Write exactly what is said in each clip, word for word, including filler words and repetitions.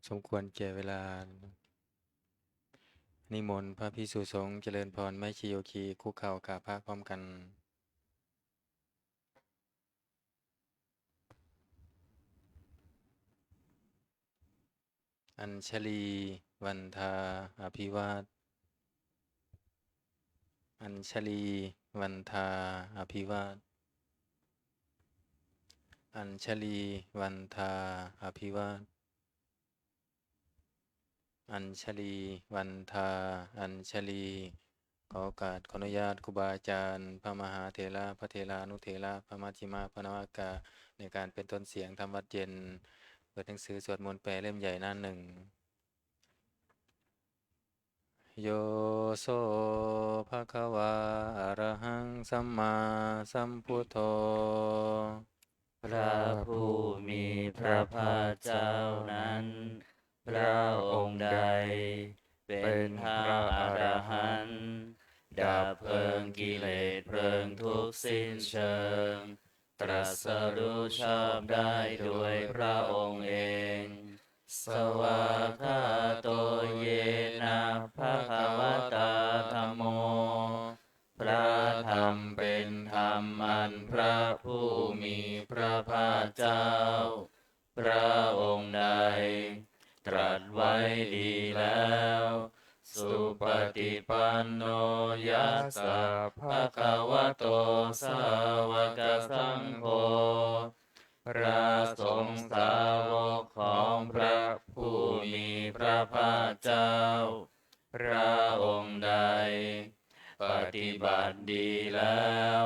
สมควรแก่เวลา นิมนต์พระภิกษุสงฆ์เจริญพร แม่ชีโยคีคุกเข่ากราบพระพร้อมกัน Añjalī vandā abhivād Añjalī vandā abhivād Añjalī vandā abhivād Añjalī vandā Añjalī ขอโอกาส ขออนุญาตครูบาอาจารย์ พระมหาเถระ พระเถรานุเถระ พระมัชฌิมะ พระนวากะ ในการเป็นต้นเสียงทำวัตรเย็น เปิดหนังสือสวดมนต์แปลเล่มใหญ่หน้าหนึ่ง Yo so bhagavā arahaṃ sammāsambuddho พระผู้มีพระภาคเจ้านั้น พระองค์ใดเป็นพระอรหันต์ ดับเพลิงกิเลสเพลิงทุกข์สิ้นเชิง ตรัสรู้ชอบได้โดยพระองค์เอง Svākkhāto yena bhagavatā dhammo พระธรรมเป็นธรรมอันพระผู้มีพระภาคเจ้า พระองค์ใดตรัสไว้ดีแล้ว Supaṭipanno yassa bhagavato sāvakasaṅgho พระสงฆ์สาวกของพระผู้มีพระภาคเจ้า พระองค์ใดปฏิบัติดีแล้ว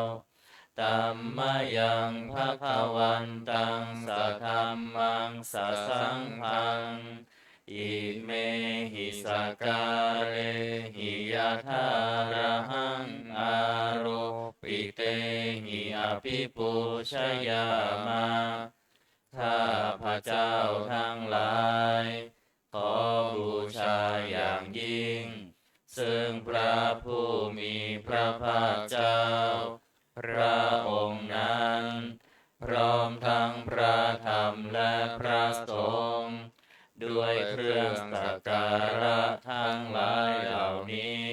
Tammayaṃ bhagavantaṃ sadhammaṃ sasaṅghaṃ imehi sakkārehi yathārahaṃ āropitehi abhipūjayāma ข้าพเจ้าทั้งหลาย ขอบูชาอย่างยิ่ง ซึ่งพระผู้มีพระภาคเจ้า พระองค์นั้น พร้อมทั้งพระธรรมและพระสงฆ์ ด้วยเครื่องสักการะทั้งหลายเหล่านี้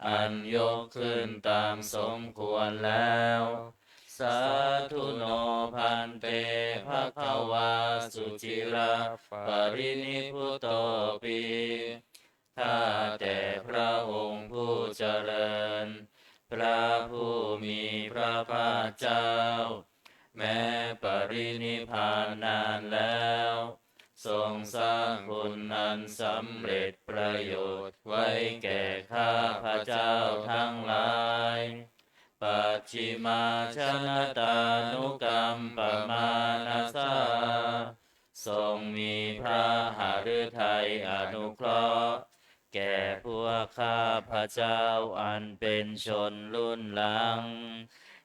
อันยกขึ้นตามสมควรแล้ว Sādhu no bhante bhagavā suciraparinibbutopi ข้าแต่พระองค์ผู้เจริญ พระผู้มีพระภาคเจ้า แม้ปรินิพพานนานแล้ว ทรงสร้างคุณอันสำเร็จประโยชน์ไว้แก่ข้าพเจ้าทั้งหลาย Pacchimājanatānukampamānasā ทรงมีพระหฤทัยอนุเคราะห์ แก่พวกข้าพเจ้าอันเป็นชนรุ่นหลัง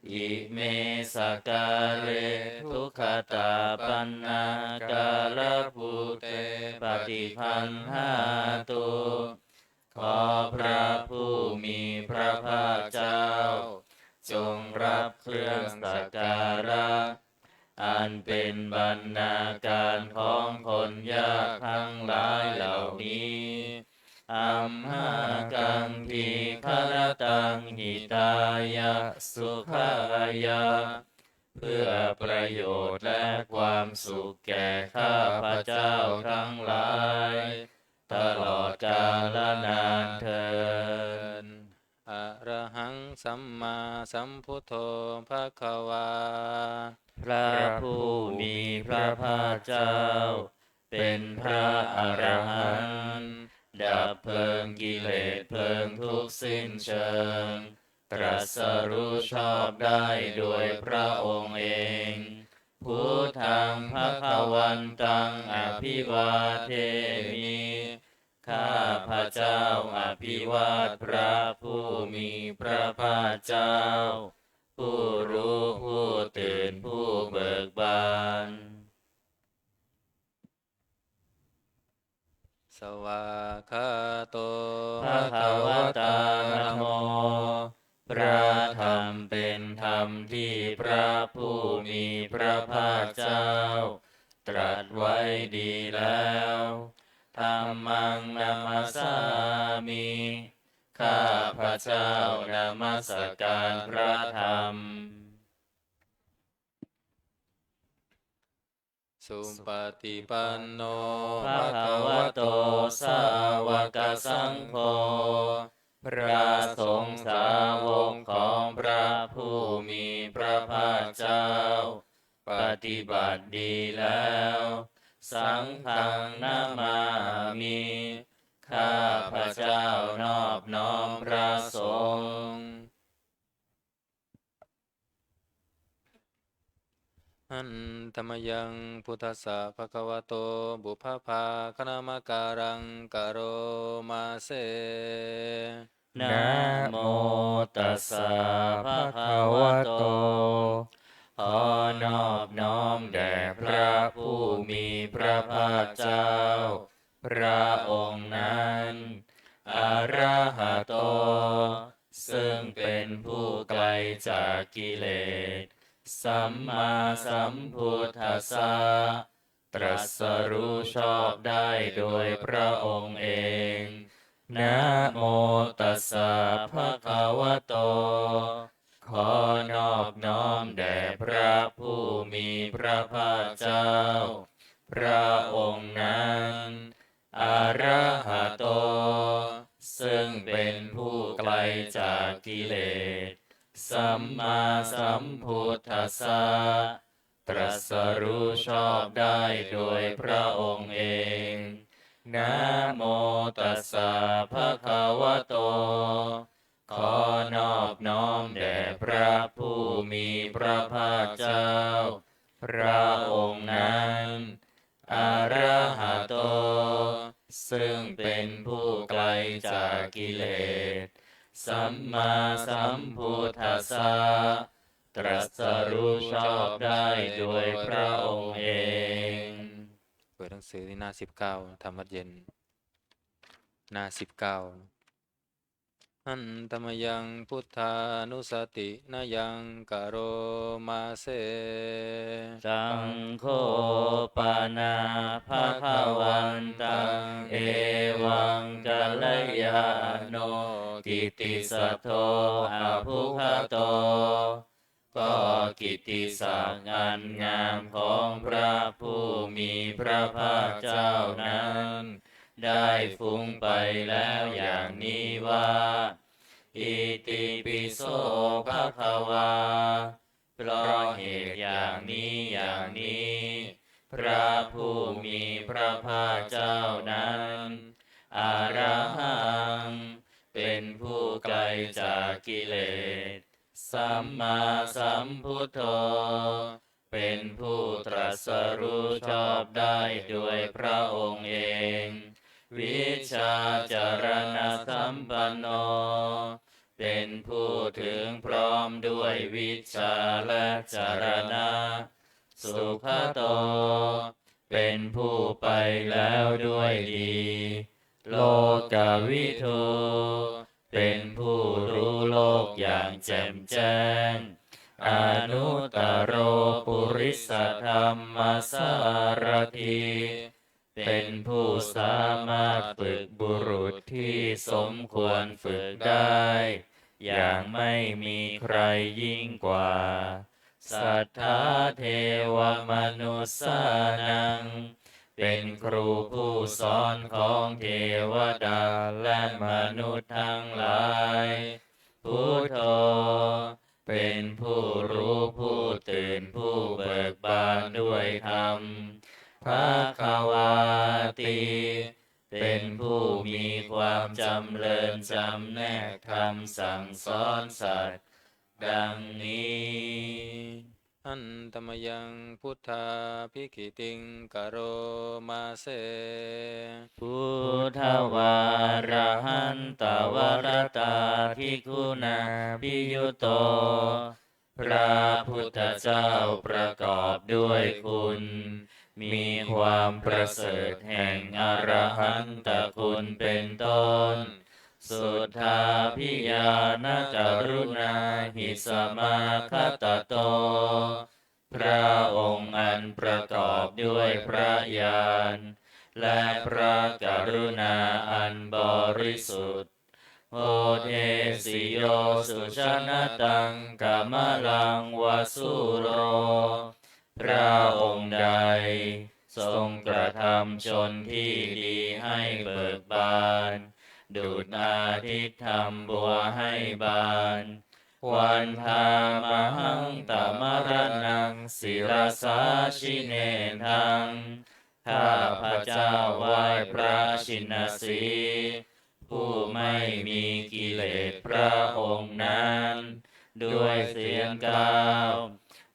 Ime sakkāre duggatapaṇṇākārabhūte paṭiggaṇhātu ขอพระผู้มีพระภาคเจ้า จงรับเครื่องสักการะ อันเป็นบรรณาการของคนยากทั้งหลายเหล่านี้ Amhākaṃ dīgharattaṃ hitāya sukhāya เพื่อประโยชน์และความสุขแก่ข้าพเจ้าทั้งหลาย ตลอดกาลนานเทอญ Arahaṃ sammāsambuddho bhagavā พระผู้มีพระภาคเจ้า เป็นพระอรหันต์ ดับเพลิงกิเลสเพลิงทุกข์สิ้นเชิง ตรัสรู้ชอบได้โดยพระองค์เอง Buddhaṃ bhagavantaṃ abhivādemi ข้าพเจ้าอภิวาทพระผู้มีพระภาคเจ้า ผู้รู้ผู้ตื่นผู้เบิกบาน Svākkhāto bhagavatā dhammo พระธรรมเป็นธรรมที่พระผู้มีพระภาคเจ้า ต ตรัสไว้ดีแล้ว Dhammaṃ namassāmi ข้าพเจ้านมัสการพระธรรม Supaṭipanno bhagavato sāvakasaṅgho พระสงฆ์สาวกของพระผู้มีพระภาคเจ้า ปฏิบัติดีแล้ว Saṅghaṃ namāmi ข้าพเจ้านอบน้อมพระสงฆ์ Handa mayaṃ buddhassa bhagavato pubbabhāganamakāraṃ karoma se. Namo tassa bhagavato ขอนอบน้อมแด่พระผู้มีพระภาคเจ้า พระองค์นั้น arahato ซึ่งเป็นผู้ไกลจากกิเลส sammāsambuddhassa ตรัสรู้ชอบได้โดยพระองค์เอง Namo tassa bhagavato ขอนอบน้อมแด่พระผู้มีพระภาคเจ้า พระองค์นั้น arahato ซึ่งเป็นผู้ไกลจากกิเลส sammāsambuddhassa ตรัสรู้ชอบได้โดยพระองค์เอง Namo tassa bhagavato ขอนอบน้อมแด่พระผู้มีพระภาคเจ้า พระองค์นั้น arahato ซึ่งเป็นผู้ไกลจากกิเลส sammāsambuddhassa ตรัสรู้ชอบได้โดยพระองค์เอง เปิดหนังสือที่หน้าสิบเก้า ธรรมวัตรเย็น หน้าสิบเก้า Handa mayaṃ buddhānussatinayaṃ karoma se. Taṃ kho pana bhagavantaṃ evaṃ kalyāṇo kittisaddo abbhuggato ก็กิตติศักดิ์อันงามของพระผู้มีพระภาคเจ้านั้น ได้ฟุ้งไปแล้วอย่างนี้ว่า Itipi so bhagavā เพราะเหตุอย่างนี้อย่างนี้ พระผู้มีพระภาคเจ้านั้น arahaṃ เป็นผู้ไกลจากกิเลส sammāsambuddho เป็นผู้ตรัสรู้ชอบได้โดยพระองค์เอง vijjācaraṇasampanno เป็นผู้ถึงพร้อมด้วยวิชชาและจรณะ sugato เป็นผู้ไปแล้วด้วยดี lokavidū เป็นผู้รู้โลกอย่างแจ่มแจ้ง anuttaro purisadammasārathi เป็นผู้สามารถฝึกบุรุษที่สมควรฝึกได้ อย่างไม่มีใครยิ่งกว่า satthā devamanussānaṃ เป็นครูผู้สอนของเทวดาและมนุษย์ทั้งหลาย buddho เป็นผู้รู้ผู้ตื่นผู้เบิกบานด้วยธรรม bhagavāti เป็นผู้มีความจำเริญจำแนกธรรมสั่งสอนสัตว์ ดังนี้ Handa mayaṃ buddhābhigītiṃ karoma se. Buddhavārahantavaratādiguṇābhiyutto พระพุทธเจ้าประกอบด้วยคุณ มีความประเสริฐแห่งอรหันตคุณเป็นต้น suddhābhiñāṇakaruṇāhi samāgatatto พระองค์อันประกอบด้วยพระญาณ และพระกรุณาอันบริสุทธิ์ Odesi yo sujanataṃ kamalaṃ va sūro. พระองค์ใดทรงกระทำชนที่ดีให้เบิกบาน ดุจอาทิตย์ทำบัวให้บาน Vandāmahaṃ tamaraṇaṃ sirasā jinendaṃ. ข้าพเจ้าไหว้พระชินสีห์ ผู้ไม่มีกิเลสพระองค์นั้น ด้วยเสียงกล่าว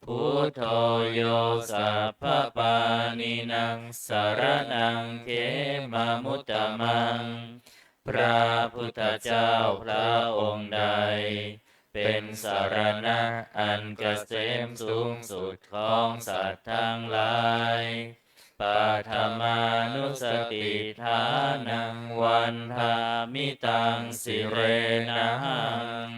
Buddho yo sabbapāṇīnaṃ saraṇaṃ khemamuttamaṃ. พระพุทธเจ้าพระองค์ใด เป็นสรณะอันเกษมสูงสุดของสัตว์ทั้งหลาย Paṭhamānussatiṭṭhānaṃ vandāmi taṃ sirenahaṃ.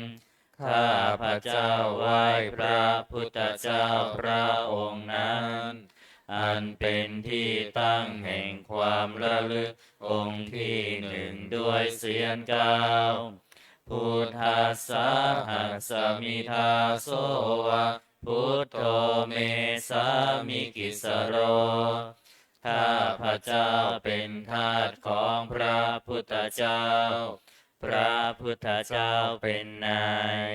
ข้าพเจ้าไหว้พระพุทธเจ้าพระองค์นั้น อันเป็นที่ตั้งแห่งความระลึกองค์ที่หนึ่งด้วยเสียงกล่าว Buddhassāhasmi dāso va, Buddho me sāmikissaro. ข้าพเจ้าเป็นทาสของพระพุทธเจ้า พระพุทธเจ้าเป็นนาย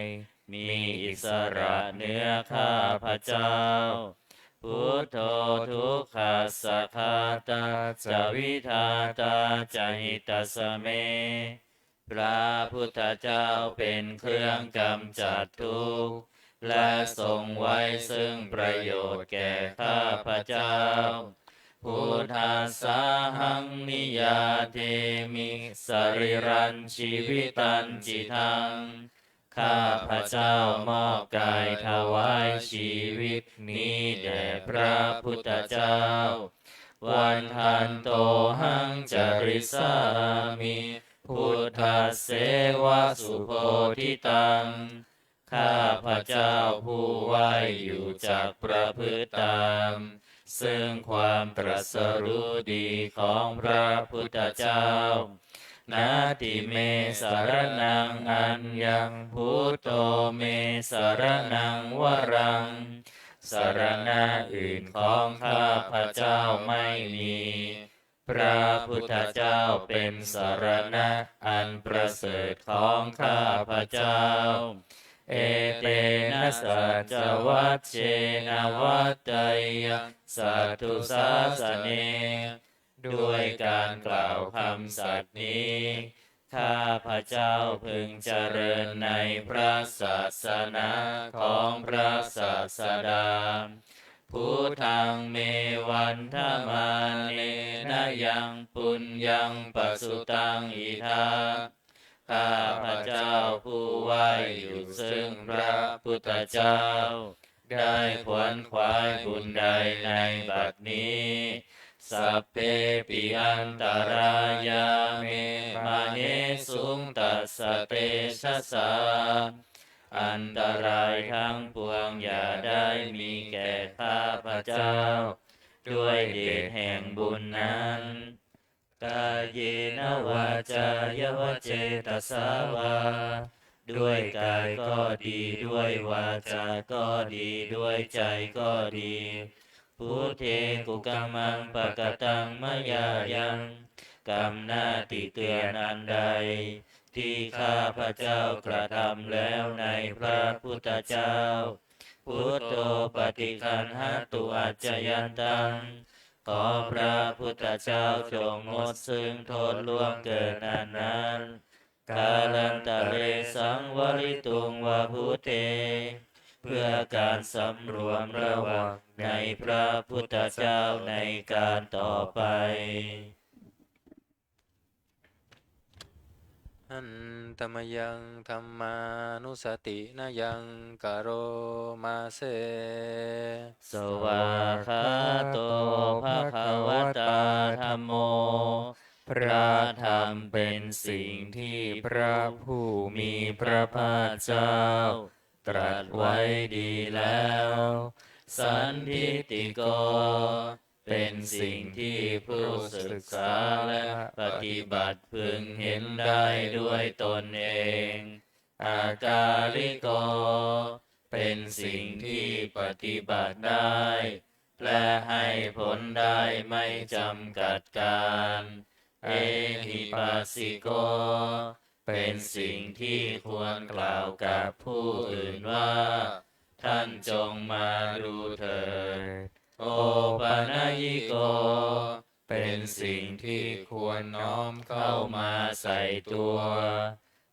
มีอิสระเหนือข้าพเจ้า Buddho dukkhassa ghātā ca vidhātā ca hitassa me. พระพุทธเจ้าเป็นเครื่องกำจัดทุกข์ และทรงไว้ซึ่งประโยชน์แก่ข้าพเจ้า Buddhassāhaṃ niyyādemi sarīrañjīvitañcidaṃ. ข้าพเจ้ามอบกายถวายชีวิตนี้แด่พระพุทธเจ้า Vandantohaṃ carissāmi buddhasseva subodhitaṃ. ข้าพเจ้าผู้ไหว้อยู่จักประพฤติตาม ซึ่งความตรัสรู้ดีของพระพุทธเจ้า Natthi me saraṇaṃ aññaṃ, Buddho me saraṇaṃ varaṃ. สรณะอื่นของข้าพเจ้าไม่มี พระพุทธเจ้าเป็นสรณะอันประเสริฐของข้าพเจ้า Etena saccavajjena vaḍḍheyyaṃ satthu sāsane. ด้วยการกล่าวคำสัตย์นี้ ข้าพเจ้าพึงเจริญในพระศาสนาของพระศาสดา Buddhaṃ me vandamānena yaṃ puññaṃ pasutaṃ idha. ข้าพเจ้าผู้ไหว้อยู่ซึ่งพระพุทธเจ้า ได้ขวนขวายบุญใดในบัดนี้ Sabbepi antarāyā me māhesuṃ tassa tejasā. อันตรายทั้งปวงอย่าได้มีแก่ข้าพเจ้า ด้วยเดชแห่งบุญนั้น Kāyena vācāya va cetasā vā. ด้วยกายก็ดี ด้วยวาจาก็ดี ด้วยใจก็ดี Buddhe kukammaṃ pakataṃ mayā yaṃ. กรรมหน้าติเตียนอันใด ที่ข้าพเจ้ากระทำแล้วในพระพุทธเจ้า Buddho paṭiggaṇhatu accayantaṃ. ขอพระพุทธเจ้าจงงดซึ่งโทษล่วงเกินอันนั้น Kālantare saṃvarituṃ va buddhe. เพื่อการสำรวมระวังในพระพุทธเจ้าในการต่อไป Handa mayaṃ dhammānussatinayaṃ karoma se. Svākkhāto bhagavatā dhammo. พระธรรมเป็นสิ่งที่พระผู้มีพระภาคเจ้า ตรัสไว้ดีแล้ว Sandiṭṭhiko เป็นสิ่งที่ผู้ศึกษาและปฏิบัติพึงเห็นได้ด้วยตนเอง Akāliko เป็นสิ่งที่ปฏิบัติได้ และให้ผลได้ไม่จำกัดการ Ehipassiko เป็นสิ่งที่ควรกล่าวกับผู้อื่นว่า ท่านจงมาดูเถิด Opanayiko เป็นสิ่งที่ควรน้อมเข้ามาใส่ตัว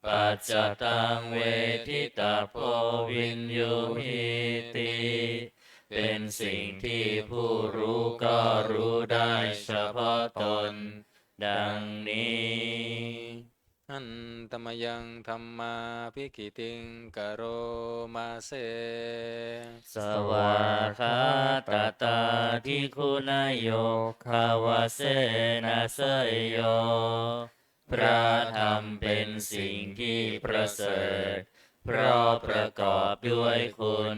Paccattaṃ veditabbo viññūhīti เป็นสิ่งที่ผู้รู้ก็รู้ได้เฉพาะตน ดังนี้ Handa mayaṃ dhammābhigītiṃ karoma se. Svākkhātatādiguṇayogavasena seyyo. พระธรรมเป็นสิ่งที่ประเสริฐ เพราะประกอบด้วยคุณ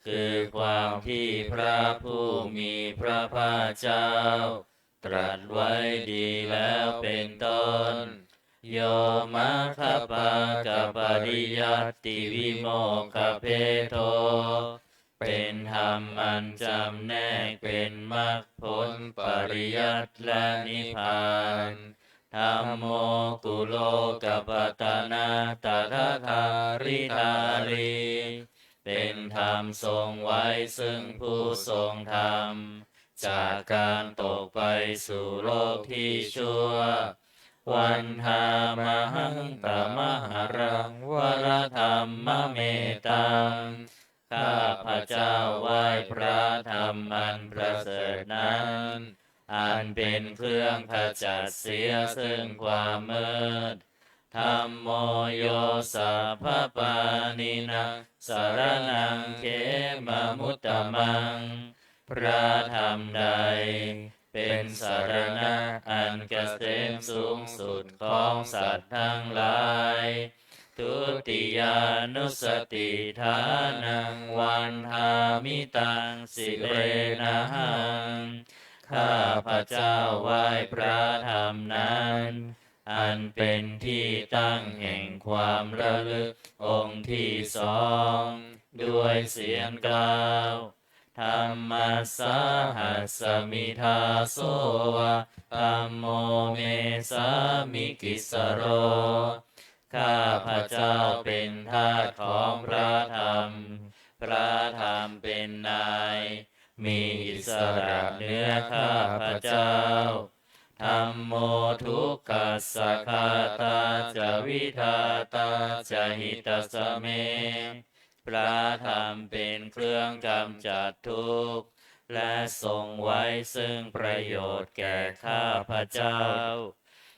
คือความที่พระผู้มีพระภาคเจ้า ตรัสไว้ดีแล้วเป็นต้น Yo maggapākapariyattivimokkhabhedo เป็นธรรมอันจำแนกเป็นมรรคผลปริยัติและนิพพาน Dhammo kulokapatanā tadadhāridhārī เป็นธรรมทรงไว้ซึ่งผู้ทรงธรรม จากการตกไปสู่โลกที่ชั่ว Vandāmahaṃ tamaharaṃ varadhammametaṃ ข้าพเจ้าไหว้พระธรรมอันประเสริฐนั้น อันเป็นเครื่องขจัดเสียซึ่งความมืด Dhammo yo sabbapāṇīnaṃ saraṇaṃ khemamuttamaṃ พระธรรมใด เป็นสรณะอันเกษมสูงสุดของสัตว์ทั้งหลาย Dutiyānussatiṭṭhānaṃ vandāmi taṃ sirenahaṃ ข้าพเจ้าไหว้พระธรรมนั้น อันเป็นที่ตั้งแห่งความระลึกองค์ที่สอง ด้วยเสียงกล่าว Dhammassāhasmi dāso va dhammo me sāmikissaro ข้าพเจ้าเป็นทาสของพระธรรม พระธรรมเป็นนาย มีอิสระเหนือข้าพเจ้า Dhammo dukkhassa ghātā ca vidhātā ca hitassa me พระธรรมเป็นเครื่องกำจัดทุกข์ และทรงไว้ซึ่งประโยชน์แก่ข้าพเจ้า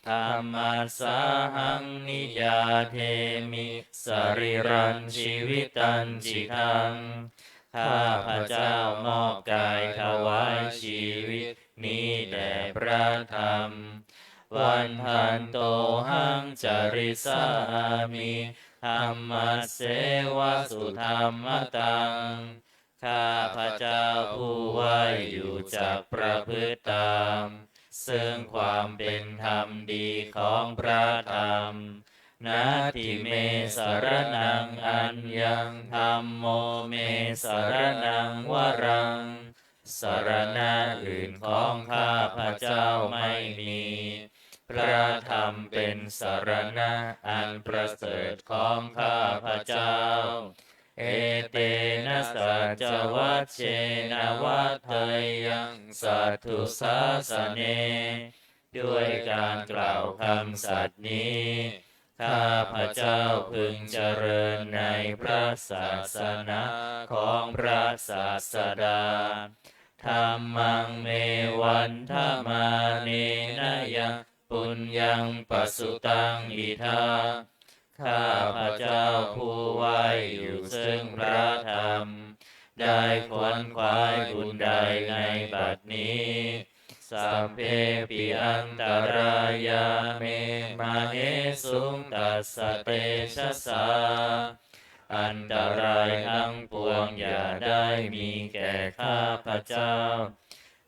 Dhammassāhaṃ niyyādemi sarīrañjīvitañcidaṃ ข้าพเจ้ามอบกายถวายชีวิตนี้แด่พระธรรม Vandantohaṃ carissāmi dhammasseva sudhammataṃ ข้าพเจ้าผู้ไหว้อยู่จักประพฤติตาม ซึ่งความเป็นธรรมดีของพระธรรม Natthi me saraṇaṃ aññaṃ dhammo me saraṇaṃ varaṃ สรณะอื่นของข้าพเจ้าไม่มี พระธรรมเป็นสรณะอันประเสริฐของข้าพเจ้า Etena saccavajjena vaḍḍheyyaṃ satthu sāsane ด้วยการกล่าวคำสัตย์นี้ ข้าพเจ้าพึงเจริญในพระศาสนาของพระศาสดา Dhammaṃ me vandamānena yaṃ puññaṃ pasutaṃ idha ข้าพเจ้าผู้ไหว้อยู่ซึ่งพระธรรม ได้ขวนขวายบุญใดในบัดนี้ Sabbepi antarāyā me māhesuṃ tassa tejasā อันตรายทั้งปวงอย่าได้มีแก่ข้าพเจ้า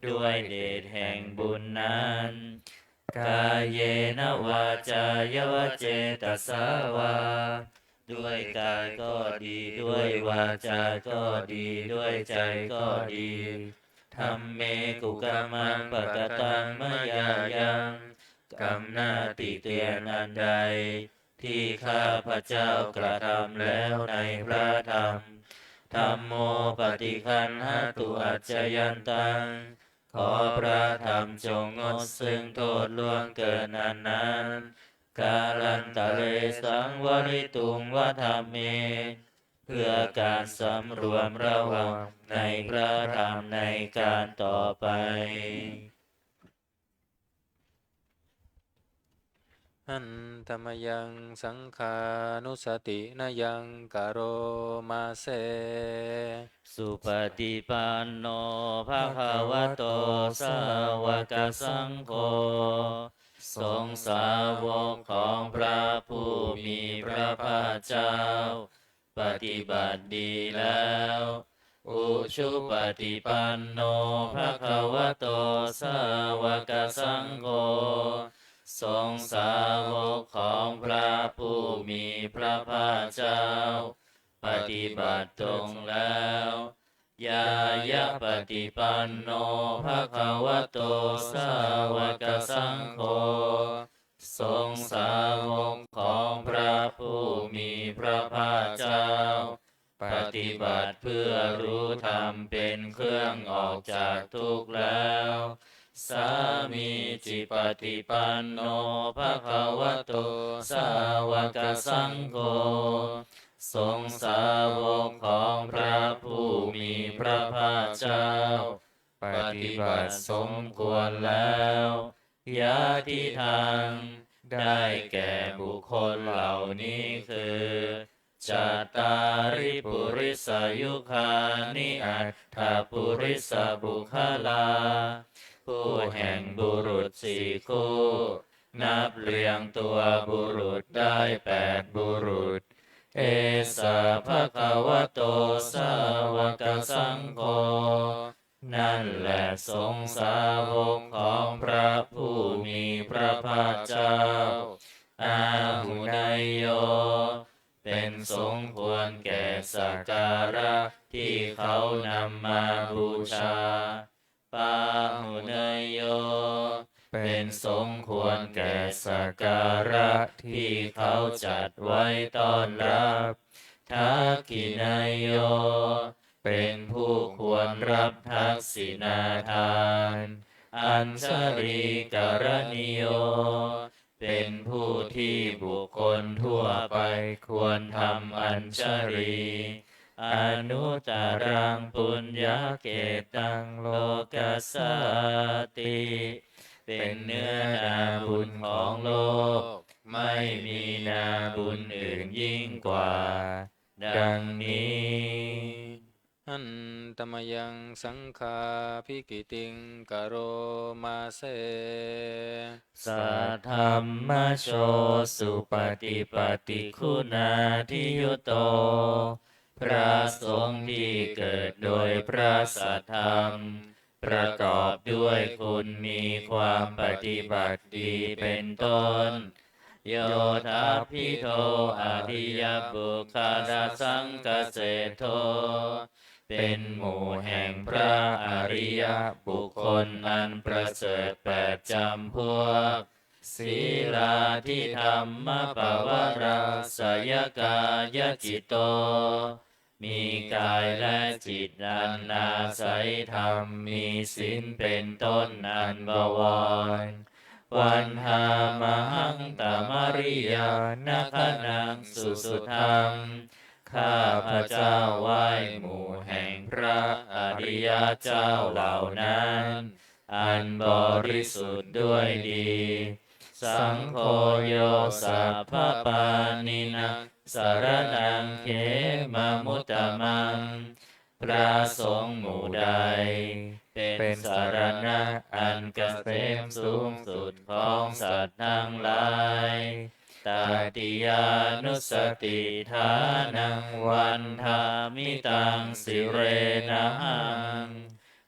ด้วยเดชแห่งบุญนั้น kāyena vācāya va cetasā vā ด้วยกายก็ดี ด้วยวาจาก็ดี ด้วยใจก็ดี dhamme kukammaṃ pakataṃ mayā yaṃ กรรมหน้าติเตียนอันใด ที่ข้าพเจ้ากระทำแล้วในพระธรรม dhammo paṭiggaṇhatu accayantaṃ ขอพระธรรมจงงดซึ่งโทษล่วงเกินอันนั้น kālantare saṃvarituṃ va dhamme เพื่อการสำรวมระวังในพระธรรมในการต่อไป Handa mayaṃ saṅghānussatinayaṃ karoma se. Supaṭipanno bhagavato sāvakasaṅgho. ทรงสาวกของพระผู้มีพระภาคเจ้า ปฏิบัติดีแล้ว Ujupaṭipanno bhagavato sāvakasaṅgho. ทรงสาวกของพระผู้มีพระภาคเจ้า ปฏิบัติตรงแล้ว Ñāyapaṭipanno bhagavato sāvakasaṅgho. ทรงสาวกของพระผู้มีพระภาคเจ้า ปฏิบัติเพื่อรู้ธรรมเป็นเครื่องออกจากทุกข์แล้ว Sāmīcipaṭipanno bhagavato sāvakasaṅgho. ทรงสาวกของพระผู้มีพระภาคเจ้า ปฏิบัติสมควรแล้ว Yadidaṃ ได้แก่บุคคลเหล่านี้คือ Cattāri purisayugāni aṭṭha purisapuggalā. ผู้แห่งบุรุษสี่คู่ นับเรียงตัวบุรุษได้แปดบุรุษ Esa bhagavato sāvakasaṅgho. นั่นแหละสงฆ์สาวกของพระผู้มีพระภาคเจ้า Āhuneyyo เป็นสงฆ์ควรแก่สักการะที่เขานำมาบูชา Pāhuneyyo เป็นสงฆ์ควรแก่สักการะที่เขาจัดไว้ต้อนรับ Dakkhiṇeyyo เป็นผู้ควรรับทักษิณาทาน Añjalikaraṇīyo เป็นผู้ที่บุคคลทั่วไปควรทำอัญชลี Anuttaraṃ puññakkhettaṃ lokassāti. เป็นเนื้อนาบุญของโลก ไม่มีนาบุญอื่นยิ่งกว่า ดังนี้ Handa mayaṃ saṅghābhigītiṃ karoma se. Saddhammajo supaṭipattiguṇādiyutto. พระสงฆ์ที่เกิดโดยพระสัทธรรม ประกอบด้วยคุณมีความปฏิบัติดีเป็นต้น Yoṭṭhabbidho ariyapuggalasaṅghaseṭṭho. เป็นหมู่แห่งพระอริยบุคคลอันประเสริฐแปดจำพวก Sīlādidhammapavārāsayakāyacitto. มีกายและจิตอันอาศัยธรรม มีศีลเป็นต้นอันบวร Vandāmahaṃ tamariyāna gaṇaṃ susuddhaṃ. ข้าพเจ้าไหว้หมู่แห่งพระอริยเจ้าเหล่านั้น อันบริสุทธิ์ด้วยดี Saṅgho yo sabbapāṇīnaṃ saraṇaṃ khemamuttamaṃ. พระสงฆ์หมู่ใด เป็นสรณะอันเกษมสูงสุดของสัตว์ทั้งหลาย tatiyānussatiṭṭhānaṃ vandāmi taṃ sirenahaṃ.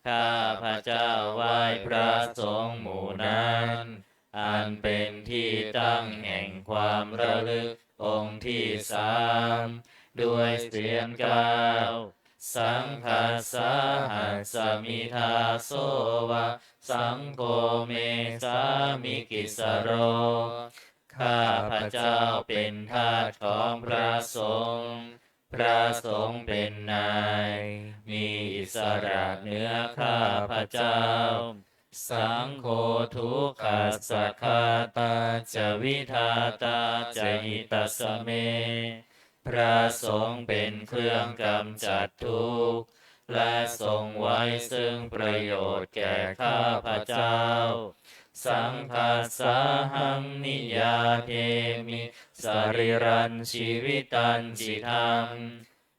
ข้าพเจ้าไหว้พระสงฆ์หมู่นั้น อันเป็นที่ตั้งแห่งความระลึกองค์ที่สาม ด้วยเสียงกล่าว Saṅghassa hasmi dāso va, saṅgho me sāmikissaro. ข้าพเจ้าเป็นทาสของพระสงฆ์ พระสงฆ์เป็นนาย มีอิสระเหนือข้าพเจ้า Saṅgho dukkhassa ghātā ca vidhātā ca hitassa me. พระสงฆ์เป็นเครื่องกำจัดทุกข์ และทรงไว้ซึ่งประโยชน์แก่ข้าพเจ้า Saṅghassāhaṃ niyyādemi sarīrañjīvitañcidaṃ.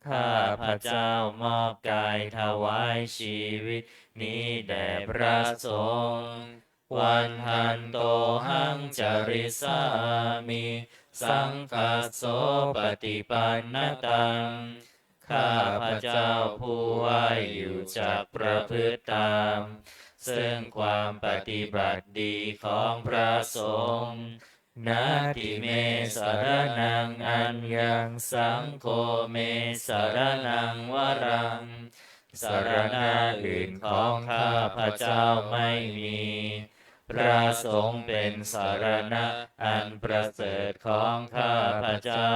ข้าพเจ้ามอบกายถวายชีวิตนี้แด่พระสงฆ์ Vandantohaṃ carissāmi saṅghassopaṭipannataṃ. ข้าพเจ้าผู้ไหว้อยู่จักประพฤติตาม ซึ่งความปฏิบัติดีของพระสงฆ์ Natthi me saraṇaṃ aññaṃ, saṅgho me saraṇaṃ varaṃ. สรณะอื่นของข้าพเจ้าไม่มี พระสงฆ์เป็นสรณะอันประเสริฐของข้าพเจ้า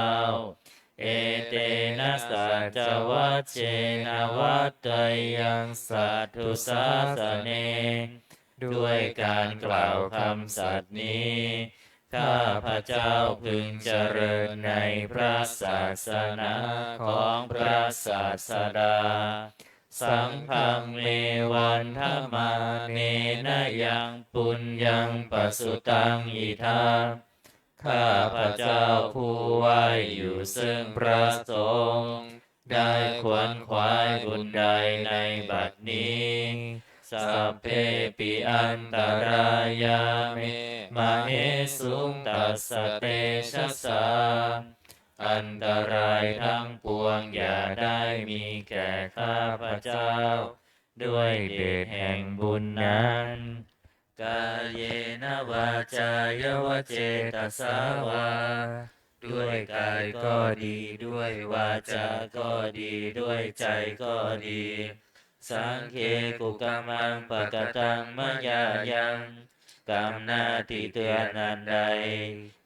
Etena saccavajjena vaḍḍheyyaṃ satthu sāsane. ด้วยการกล่าวคำสัตย์นี้ ข้าพเจ้าพึงเจริญในพระศาสนาของพระศาสดา Saṅghaṃ me vandamānena yaṃ puññaṃ pasutaṃ idha. ข้าพเจ้าผู้ไหว้อยู่ซึ่งพระสงฆ์ ได้ขวนขวายบุญใดในบัดนี้ Sabbepi antarāyā me māhesuṃ tassa tejasā. อันตรายทั้งปวงอย่าได้มีแก่ข้าพเจ้า ด้วยเดชแห่งบุญนั้น Kāyena vācāya va cetasā vā. ด้วยกายก็ดี ด้วยวาจาก็ดี ด้วยใจก็ดี Saṅghe kukammaṃ pakataṃ mayā yaṃ. กรรมหน้าที่เตือนอันใด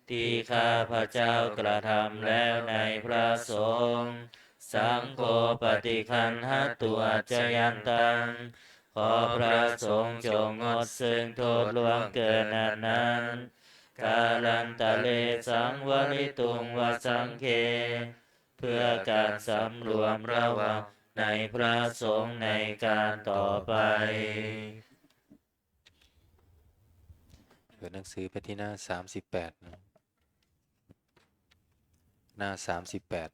ที่ข้าพเจ้ากระทำแล้วในพระสงฆ์ Saṅgho paṭiggaṇhatu accayantaṃ. ขอพระสงฆ์จงงดซึ่งโทษล่วงเกินอันนั้น Kālantare saṃvarituṃ va saṅghe. เพื่อการสำรวมระวังในพระสงฆ์ในการต่อไป เปิดหนังสือไปที่หน้าสามสิบแปดนะ หน้าสามสิบแปด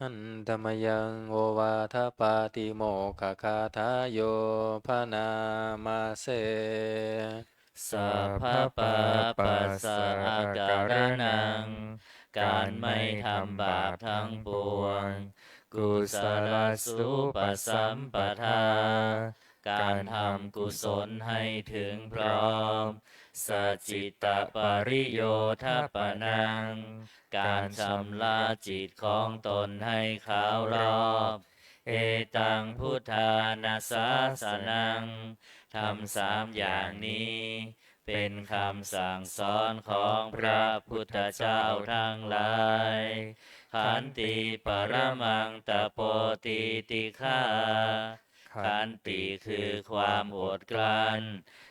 Handa mayaṃ ovādapātimokkhagāthāyo bhaṇāma se. Sabbapāpassa akaraṇaṃ. การไม่ทำบาปทั้งปวง Kusalasu pasampadā. การทำกุศลให้ถึงพร้อม Sacittapariyothapanaṃ. การชำระจิตของตนให้ขาวรอบ Etaṃ buddhāna sāsanaṃ. ธรรมสามอย่างนี้ เป็นคำสั่งสอนของพระพุทธเจ้าทั้งหลาย Khanti paramaṃ tapo titikkhā. ขันติคือความอดกลั้น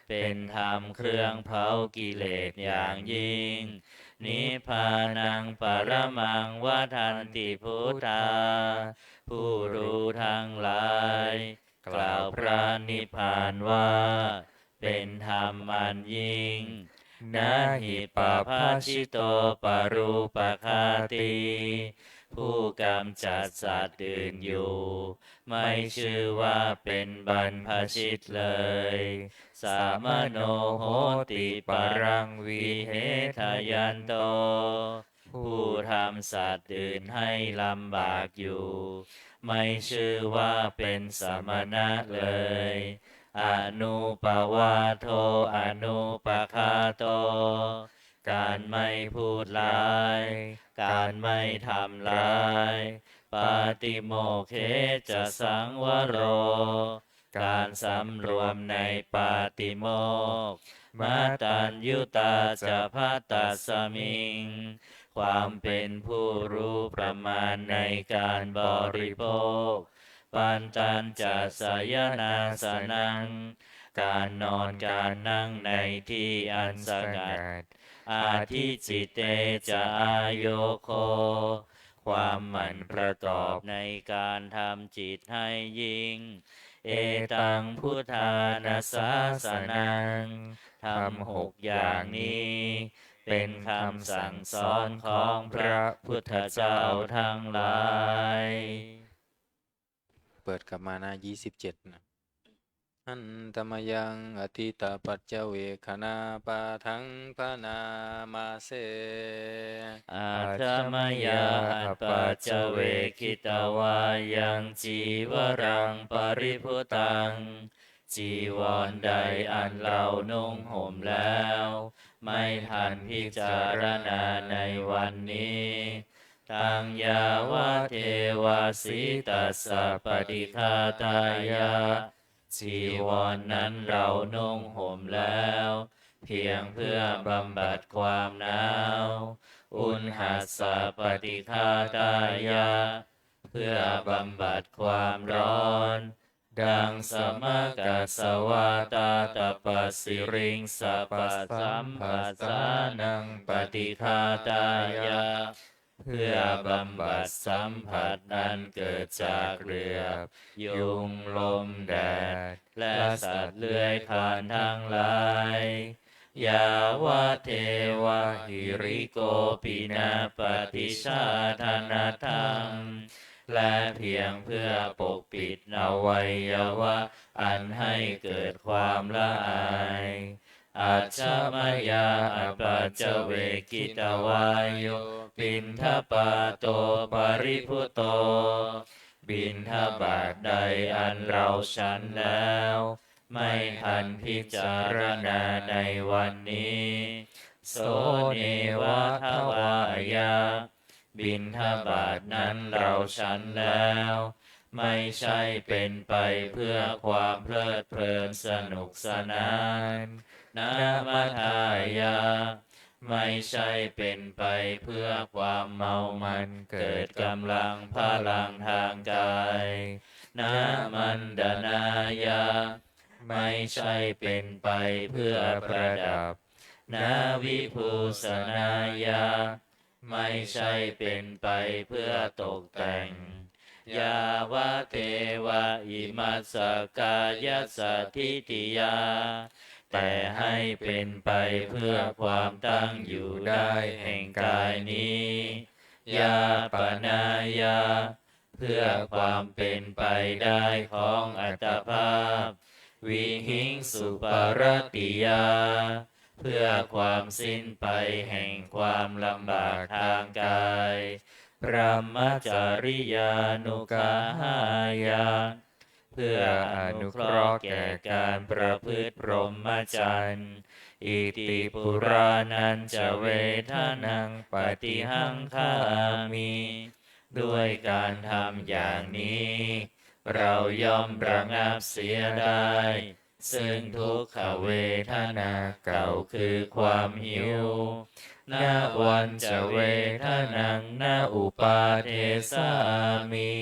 เป็นธรรมเครื่องเผากิเลสอย่างยิ่ง Nibbānaṃ paramaṃ vadanti buddhā. ผู้รู้ทั้งหลาย กล่าวพระนิพพานว่า เป็นธรรมอันยิ่ง Na hi pabbajito parūpaghātī. ผ ผู้กำจัดสัตว์อื่นอยู่ ไม่ชื่อว่าเป็นบรรพชิตเลย Samano hoti paraṃ vihetayanto ผู้ทำสัตว์อื่นให้ลำบากอยู่ ไม่ชื่อว่าเป็นสมณะเลย Anupavādo anuppaghāto การไม่พูดร้าย การไม่ทำร้าย Pātimokkhe ca saṃvaro การสำรวมในปาติโมกข์ Mataññutā ca bhattasmiṃ ความเป็นผู้รู้ประมาณในการบริโภค Pantañca sayanāsanaṃ การนอนการนั่งในที่อันสงัด Adhicitte ca āyogo ความหมั่นประกอบในการทำจิตให้ยิ่ง Etaṃ buddhāna sāsanaṃ ธรรมหกอย่างนี้ เป็นคำสั่งสอนของพระพุทธเจ้าทั้งหลาย เปิดกลับมาหน้า ยี่สิบเจ็ด นะ Handa mayaṃ atītapaccavekkhaṇapāṭhaṃ bhaṇāma se. Atha mayā appaccavekkhitvā yaṃ cīvaraṃ paribhuttaṃ จีวรใดอันเรานุ่งห่มแล้ว ไม่ทันพิจารณาในวันนี้ Taṃ yāvadeva sītassa paṭighātāya จีวรนั้นเรานุ่งห่มแล้ว เพียงเพื่อบำบัดความหนาว Uṇhassa paṭighātāya เพื่อบำบัดความร้อน Daṃsamakasavātātapasiriṃsapasamphassānaṃ paṭighātāya เพื่อบำบัดสัมผัสอันเกิดจากเหลือบ ยุง ลม แดด และสัตว์เลื้อยคลานทั้งหลาย Yāvadeva hirikopinapaṭicchādanatthaṃ และเพียงเพื่อปกปิดอวัยวะอันให้เกิดความละอาย Ajja mayā appaccavekkhitvā yo piṇḍapāto paribhutto บิณฑบาตใดอันเราฉันแล้ว ไม่ทันพิจารณาในวันนี้ So neva davāya บิณฑบาตนั้นเราฉันแล้ว ไม่ใช่เป็นไปเพื่อความเพลิดเพลินสนุกสนาน Na madāya ไม่ใช่เป็นไปเพื่อความเมามันเกิดกำลังพลังทางกาย Na maṇḍanāya ไม่ใช่เป็นไปเพื่อประดับ Na vibhūsanāya ไม่ใช่เป็นไปเพื่อตกแต่ง Yāvadeva imassa kāyassa ṭhitiyā แต่ให้เป็นไปเพื่อความตั้งอยู่ได้แห่งกายนี้ Yāpanāya เพื่อความเป็นไปได้ของอัตภาพ Vihiṃsuparatiyā เพื่อความสิ้นไปแห่งความลำบากทางกาย Brahmacariyānuggahāya เพื่ออนุเคราะห์แก่การประพฤติพรหมจรรย์ Iti purāṇañca vedanaṃ paṭihaṅkhāmi ด้วยการทำอย่างนี้ เราย่อมระงับเสียได้ ซึ่งทุกขเวทนาเก่าคือความหิว Navañca vedanaṃ na uppādessāmi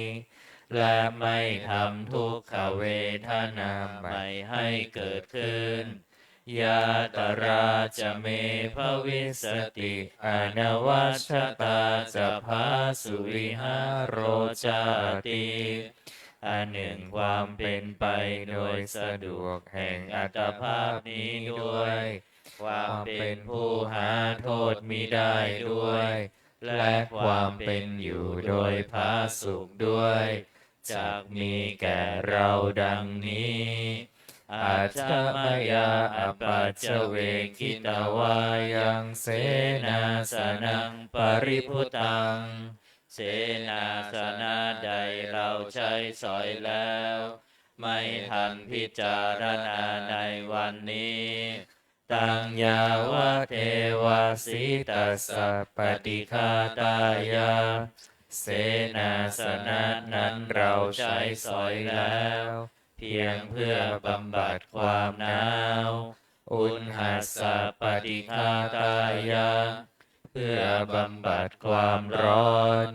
และไม่ทำทุกขเวทนาใหม่ให้เกิดขึ้น Yātrā ca me bhavissati anavajjatā ca phāsuvihāro cāti. อันหนึ่งความเป็นไปโดยสะดวกแห่งอัตภาพนี้ด้วย ความเป็นผู้หาโทษมิได้ด้วย และความเป็นอยู่โดยผาสุกด้วย จักมีแก่เราดังนี้ Atha mayā apaccavekkhitvā yaṃ senāsanaṃ paribhuttaṃ. เสนาสนะใดเราใช้สอยแล้ว ไม่ทันพิจารณาในวันนี้ Taṃ yāvadeva sītassa paṭighātāya. เสนาสนะนั้นเราใช้สอยแล้ว เพียงเพื่อบำบัดความหนาว Uṇhassa paṭighātāya. เพื่อบำบัดความร้อน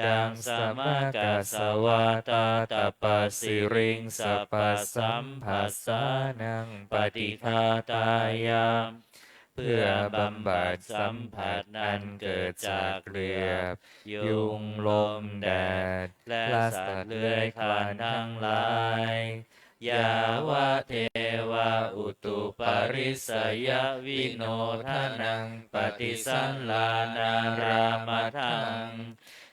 Daṃsamakassavātātapasiriṃsapasamphasānaṃ paṭighātāya. เพื่อบำบัดสัมผัสอันเกิดจากเหลือบ ยุง ลม แดด และสัตว์เลื้อยคลานทั้งหลาย Yāvadeva utuparissayavinodanaṃ paṭisallānārāmatthaṃ.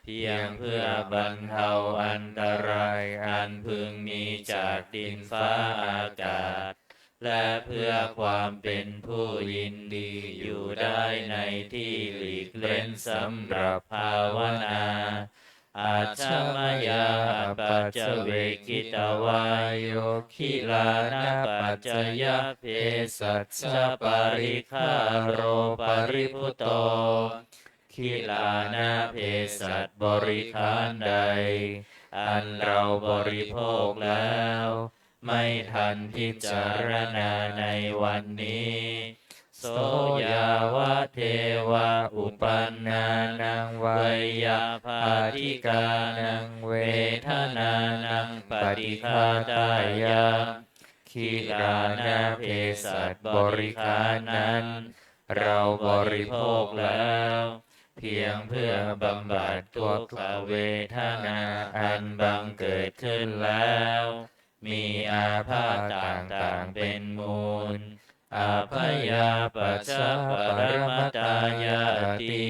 เพียงเพื่อบรรเทาอันตรายอันพึงมีจากดินฟ้าอากาศ และเพื่อความเป็นผู้ยินดีอยู่ได้ในที่หลีกเร้นสำหรับภาวนา Atha mayā apaccavekkhitvā yo gilānapaccayabhesajjaparikkhāro paribhutto. กิลานะเภสัชบริขารใด อันเราบริโภคแล้ว ไม่ทันพิจารณาในวันนี้ So yāvadeva uppannānaṃ veyyābādhikānaṃ vedanānaṃ paṭighātāya. กิลานะเภสัชบริขารนั้น เราบริโภคแล้ว เพียงเพื่อบำบัดทุกขเวทนาอันบังเกิดขึ้นแล้ว มีอาพาธต่างๆเป็นมูล Abyāpajjhaparamatāyāti.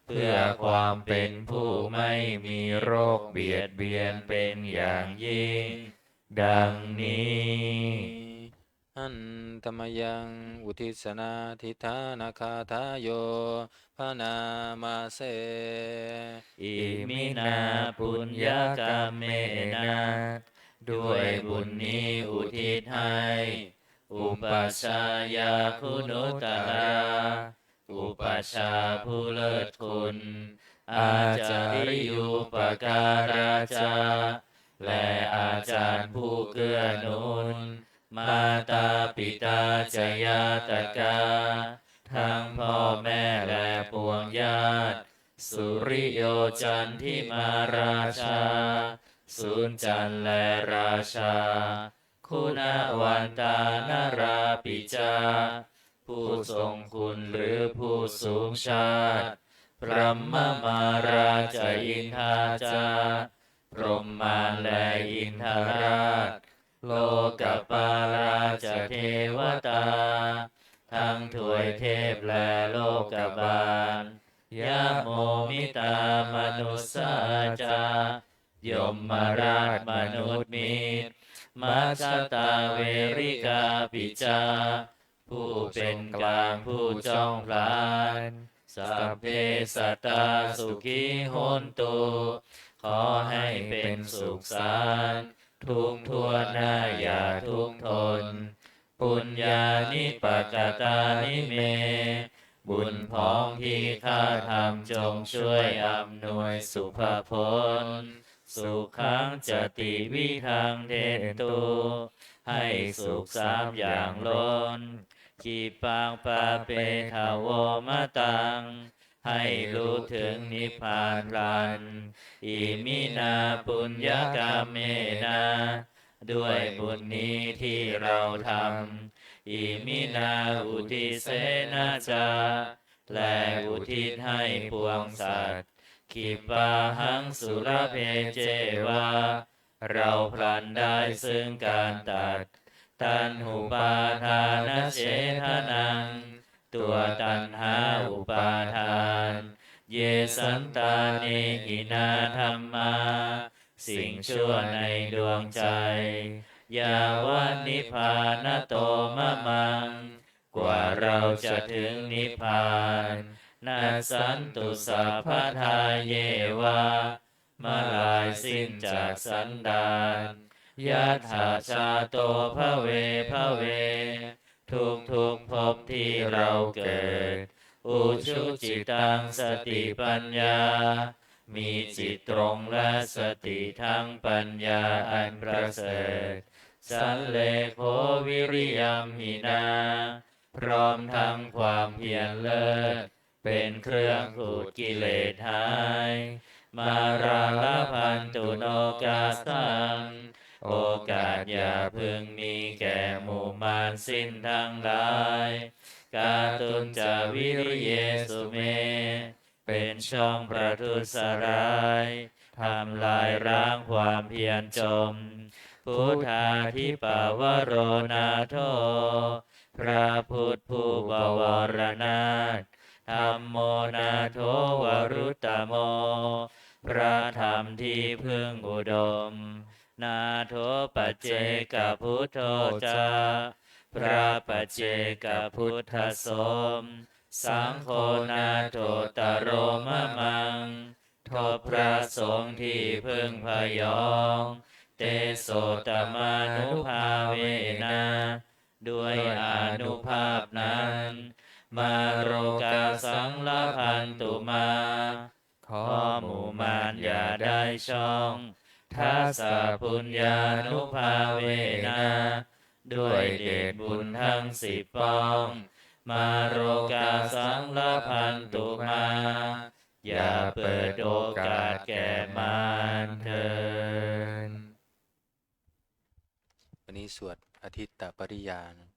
เพื่อความเป็นผู้ไม่มีโรคเบียดเบียนเป็นอย่างยิ่ง ดังนี้ Handa mayaṃ uddissanādhiṭṭhānagāthāyo bhaṇāma se. Iminā puññakammena. ด้วยบุญนี้อุทิศให้ Upajjhāyā guṇuttarā. อุปัชฌาย์ผู้เลิศคุณ Ācariyūpakārā ca. และอาจารย์ผู้เกื้อหนุน Mātā pitā ca ñātakā. ทั้งพ่อแม่และปวงญาติ Suriyo candimā rājā. สุญจันทร์และราชา Guṇavantā narāpi ca. ผู้ทรงคุณหรือผู้สูงชาติ Brahmamārā ca indā ca. พรหมมารและอินทราช Lokapālā ca devatā. ทั้งทวยเทพและโลกบาล Yamo mittā manussā ca. ยมราชมนุษย์มิตร Majjhattā verikāpi ca. ผู้เป็นกลางผู้จ้องผลาญ Sabbe sattā sukhī hontu. ขอให้เป็นสุขสันต์ ทุกข์ทั่วหน้าอย่าทุกข์ทน Puññāni pakatāni me. บุญผองที่ข้าทำจงช่วยอำนวยสุภผล Sukhañca tividhaṃ dentu. ให้สุขสามอย่างล้น Khippaṃ pāpetha vo mataṃ. ให้รู้ถึงนิพพานพลัน Iminā puññakammena. ด้วยบุญนี้ที่เราทำ Iminā uddisena ca. และอุทิศให้ปวงสัตว์ Khippāhaṃ sulabhe ceva. เราพลันได้ซึ่งการตัด Taṇhupādānachedanaṃ. ตัวตัณหาอุปาทาน Ye santāne hinā dhammā สิ่งชั่วในดวงใจ yāva nibbānato mamaṃ กว่าเราจะถึงนิพพาน nassantu sabbadā yeva เมื่อลายสิ้นจากสันดาน yattha jāto bhave bhave ทุกๆ ภพที่เราเกิด ujucittaṃ satipaññā มีจิตตรงและสติทั้งปัญญาอันประเสริฐ sallekho viriyamhinā พร้อมทั้งความเพียรเลิศ เป็นเครื่องขูดกิเลสหาย mārā labhantu nokāsaṃ โอกาสอย่าพึงมีแก่หมู่มารสิ้นทั้งหลาย kātuñca viriyesu me เป็นช่องประทุษร้าย ทำลายร้างความเพียรจม buddhādhipavaro nātho พระพุทธผู้บวรนาถ dhammo nātho varuttamo พระธรรมที่พึ่งอุดม nātho paccekabuddho ca พระปัจเจกพุทธสม saṅgho nāthottaro mamaṃ ทบพระสงฆ์ที่พึ่งพยอง tesottamānubhāvena ด้วยอานุภาพนั้น mārokāsaṃ labhantu mā ขอหมู่มารอย่าได้ช่อง dassapuññānubhāvena ด้วยเดชบุญทั้งสิบป้อง mārokāsaṃ labhantu mā อย่าเปิดโอกาสแก่มารเถิด วันนี้สวดอทิตตปริยานะ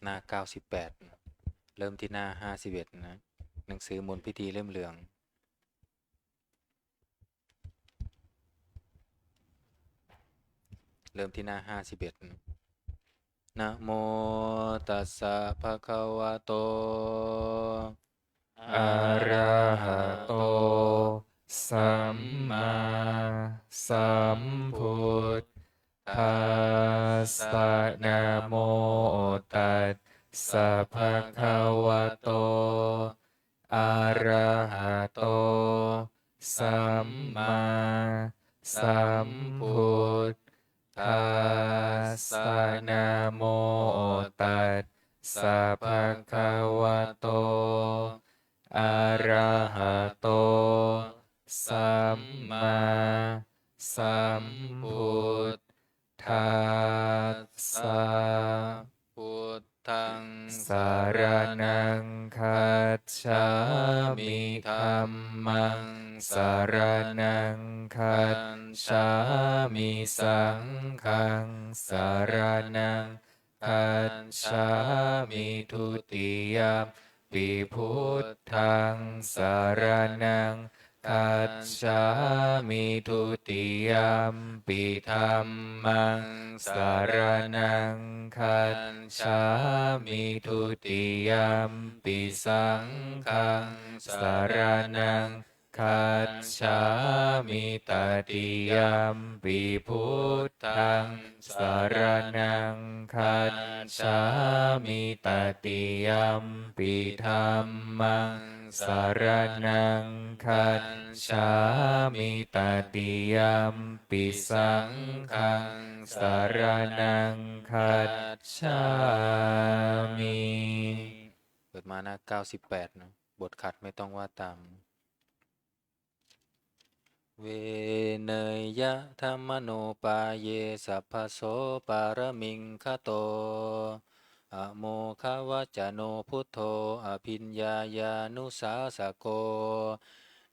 หน้าเก้าสิบแปด เริ่มที่หน้าห้าสิบเอ็ดนะ หนังสือหมุนพิธีเล่มเหลือง เริ่มที่หน้าห้าสิบเอ็ด Namo tassa bhagavato arahato sammāsambuddhassa. Namo tassa bhagavato arahato sammāsambuddhassa. Namo tassa bhagavato arahato sammāsambuddhassa. Buddhaṃ saraṇaṃ gacchāmi. Dhammaṃ saraṇaṃ gacchāmi. Saṅghaṃ saraṇaṃ gacchāmi. Dutiyampi buddhaṃ saraṇaṃ gacchāmi. Dutiyampi dhammaṃ saraṇaṃ gacchāmi. Dutiyampi saṅghaṃ saraṇaṃ gacchāmi. Tatiyampi buddhaṃ saraṇaṃ gacchāmi. Tatiyampi dhammaṃ saraṇaṃ gacchāmi. Tatiyampi saṅghaṃ saraṇaṃ gacchāmi. เปิดมาหน้าเก้าสิบแปดนะ บทขัดไม่ต้องว่าตาม Veneyyadhammanuppāye sabbaso pāramī gato, amoghavaccano buddho abhiññāyānussāsako,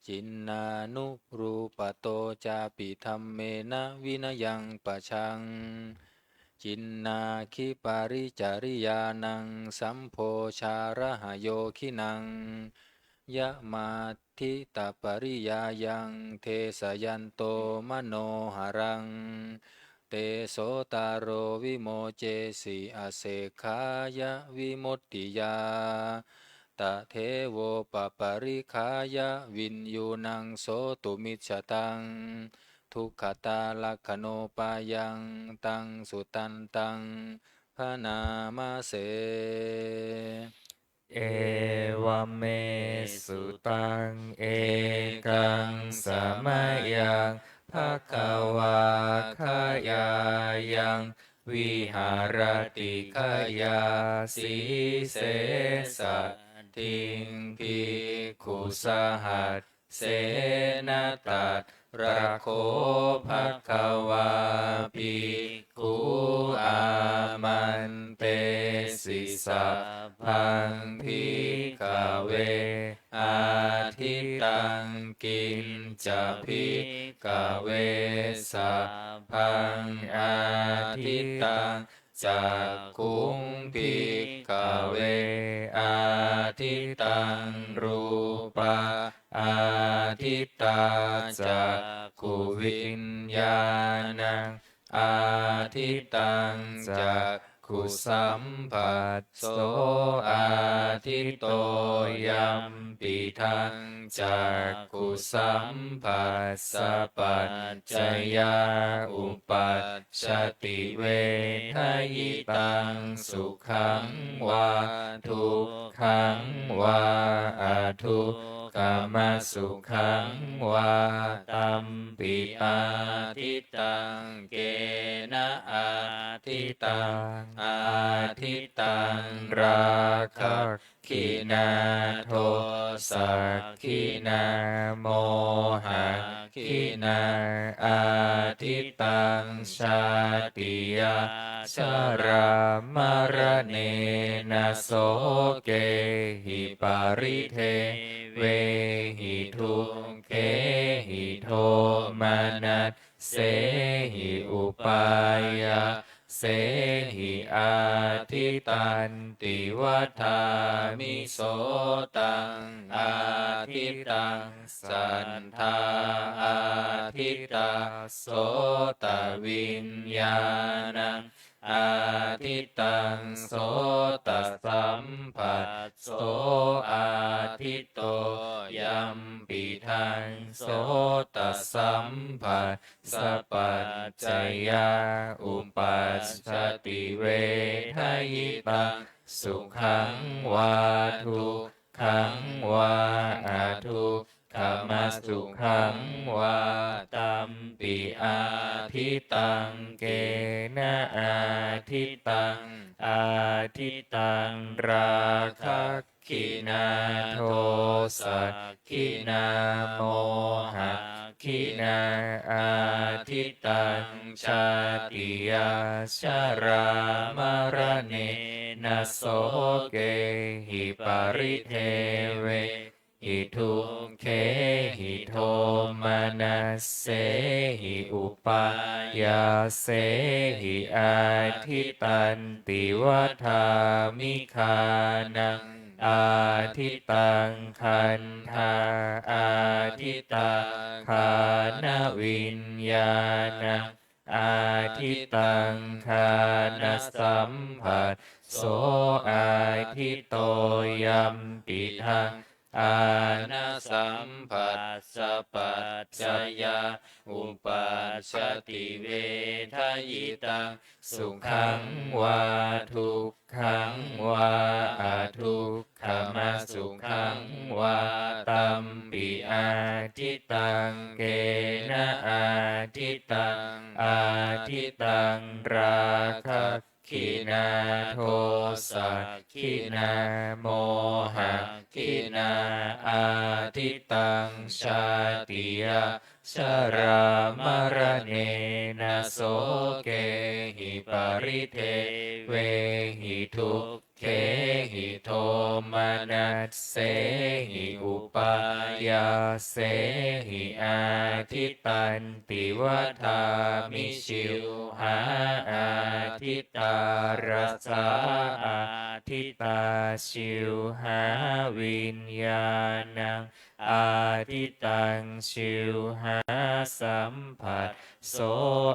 ciṇṇānurūpato cāpi dhammena vinayaṃ pajaṃ, ciṇṇāgiriparicariyaṇaṃ sambhojarahayogiṇaṃ, yamādittapariyāyaṃ desayanto manoharaṃ, tesotaro vimocesi asekkhāya vimuttiyā. tadevopaparikkhāya viññuṇaṃ sotumijjhataṃ. Duggāta lakkhaṇopāyaṃ taṃ sudantaṃ bhaṇāma se. Evaṃ me sutaṃ. Ekaṃ samayaṃ bhagavā gayāyaṃ viharati gayāsīse saddhiṃ bhikkhusahassena. Tatra kho bhagavā bhikkhū āmantesi: Sabbaṃ bhikkhave adiṭṭhaṃ. Kiñca bhikkhave sabbaṃ adiṭṭhaṃ? Cakkhuṃ bhikkhave adiṭṭhaṃ, rūpā adiṭṭhā, cakkhuviññāṇaṃ adiṭṭhaṃ, cakkhusamphasso adiṭṭho. Yampidaṃ cakkhusamphassapaccayā uppajjati vedayitaṃ sukhaṃ vā dukkhaṃ vā adukkhamasukhaṃ vā, tampi adiṭṭhaṃ. Kena adiṭṭhaṃ? Adiṭṭhaṃ rāgagginā dosagginā mohagginā. Adiṭṭhaṃ jātiyā jarāmaraṇena sokehi paridevehi dukkhehi domanassehi upāyāsehi. Adiṭṭhanti vadāmi: Sotaṃ adiṭṭhaṃ, saddā adiṭṭhā, sotaviññāṇaṃ adiṭṭhaṃ, sotasamphasso adiṭṭho. Yampidaṃ sotasamphassapaccayā uppajjati vedayitaṃ sukhaṃ vā dukkhaṃ vā adukkhamasukhaṃ vā, tampi adiṭṭhaṃ. Kena adiṭṭhaṃ? Adiṭṭhaṃ rāgagginā dosagginā mohagginā. Adiṭṭhaṃ jātiyā jarāmaraṇena sokehi paridevehi dukkhehi domanassehi upāyāsehi. Adiṭṭhanti vadāmi: Ghānaṃ adiṭṭhaṃ, gandhā adiṭṭhā, ghānaviññāṇaṃ adiṭṭhaṃ, ghānasamphasso adiṭṭho. Yampidaṃ ghānasamphassapaccayā uppajjati vedayitaṃ sukhaṃ vā dukkhaṃ vā adukkhamasukhaṃ vā, tampi adiṭṭhaṃ. Kena adiṭṭhaṃ? Adiṭṭhaṃ rāgagginā dosagginā mohagginā. Adiṭṭhaṃ jātiyā jarāmaraṇena sokehi paridevehi dukkhehi domanassehi upā yāsehi ādittanti vadāmi. Jivhā āditā rasā ādittā jivhāviññāṇaṃ ādittaṃ jivhāsamphasso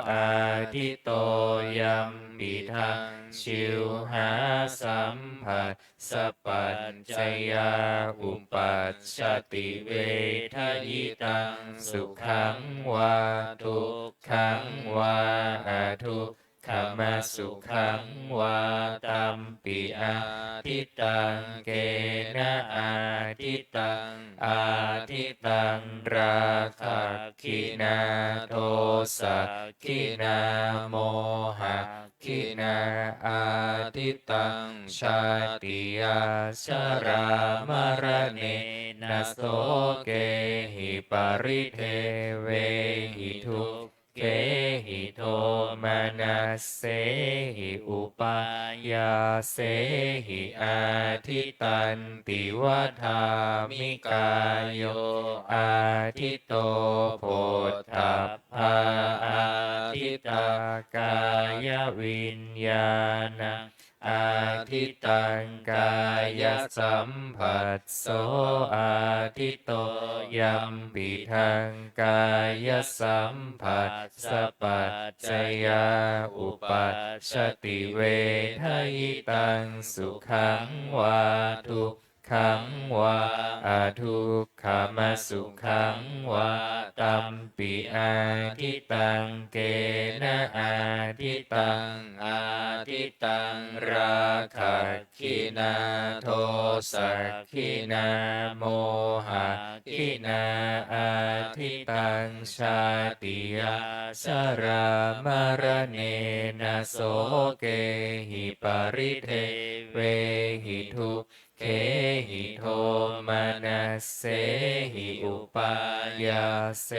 āditto yampidaṃ jivhāsamphassapaccayā uppajjati vedayitaṃ sukhaṃ vā dukkhaṃ vā adukkhamasukhaṃ vā tampi ādittaṃ. Kena ādittaṃ? Ādittaṃ rāgakkhiṇā dosakkhiṇā mohakkhiṇā ādittaṃ jātiyā jarāmaraṇena sokehi paridevehi dukkhehi domanassehi upāyāsehi ādittanti vadāmi. Kāyo āditto, phoṭṭhabbā ādittā, kāyaviññāṇaṃ ādittaṃ, kāyasamphasso āditto yampidaṃ kāyasamphassapaccayā uppajjati vedayitaṃ sukhaṃ vā dukkhaṃ vā adukkhamasukhaṃ vā tampi ādittaṃ. Kena ādittaṃ? Ādittaṃ rāgakkhiṇā dosakkhiṇā mohakkhiṇā ādittaṃ jātiyā jarāmaraṇena sokehi paridevehi dukkhehi domanassehi upāyāsehi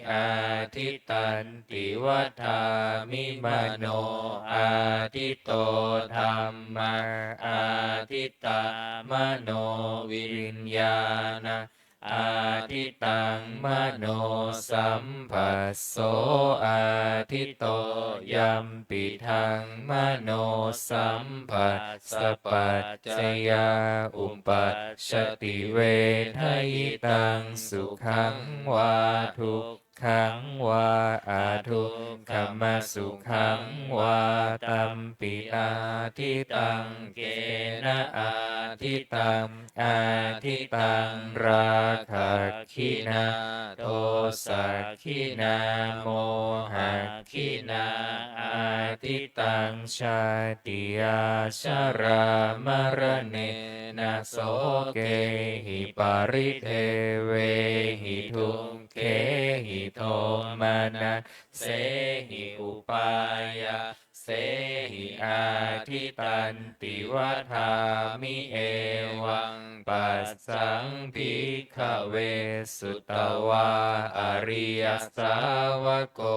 ādittanti vadāmi. Mano āditto, dhammā ādittā, manoviññāṇa ādittaṃ, manosamphasso āditto yampidaṃ manosamphassapaccayā uppajjati vedayitaṃ sukhaṃ vā dukkhaṃ vā adukkhamasukhaṃ vā tampi ādittaṃ. Kena ādittaṃ? Ādittaṃ rāgakkhiṇā dosakkhiṇā mohakkhiṇā ādittaṃ jātiyā jarāmaraṇena sokehi paridevehi dukkhehi domanassehi upāyā sehi ādittanti vadāmi. Evaṃ passaṃ bhikkhave sutavā ariyasāvako